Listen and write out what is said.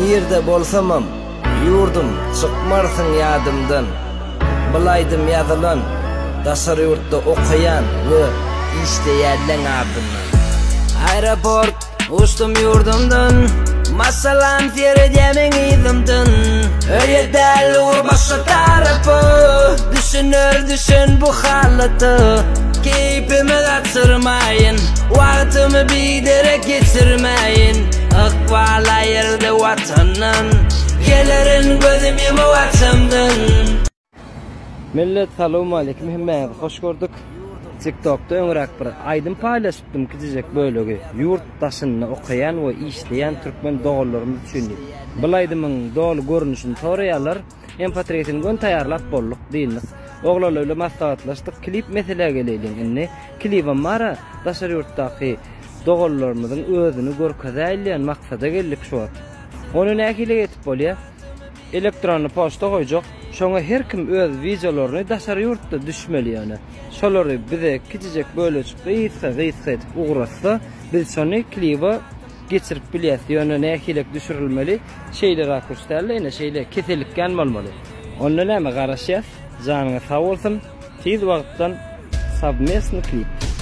Nirde bolsamam, ýurdum, çykmarsyň ýadymdan. Bul aýdym ýazylan, daşary ýurtda okaýan we işleýänleň adyndan. Aeroport, uçdum ýurdumdan, Maşgalam seredýär meň yzymdan. Öýe däl ugur başga tarapa, Düşüner düşen bu halata. Keýpimi gaçyrmaýyn, Wagtymy biderek geçirmäýin. Ykbal aýyrdy Watandan, Gelerin gözüm ýumup açamdan. Millet salowmaleýkim hemmäňizi hoş gördük. Tiktokda öňräk bir aýdym paýlaşypdym kiçijek bölegi ýurt daşynda okaýan we işleýän türkmen doganlarymyz üçin diýip. Bul aýdymyň doly görnüşini soraýarlar. Mp3-sini göni taýýarlap bolduk dyndyk. Oglanlar bilen maslahatlaşdyk klip meselä geleýliň indi. Klibem bara daşary ýurtdaky doganlarymyzyň özüni görkezäýilýän maksada geldik şu wagt. Ony nähili etip bolýar? Elektronny poçta goýjak. Şoňa her kim öz wideolaryny daşary ýurtda düşmeli ýöne. Şolary bize kiçijek bölejik gysga gysga edip ugratsa biz şony kliba geçirip bilýäs. Ýöne nähilek düşürilmeli şeýle rakurs dälde ine şeýle keselikgän bolmaly. Onda näme garaşýas. Janyňyz sag bolsun. Tiz wagtdan sowmestny klip.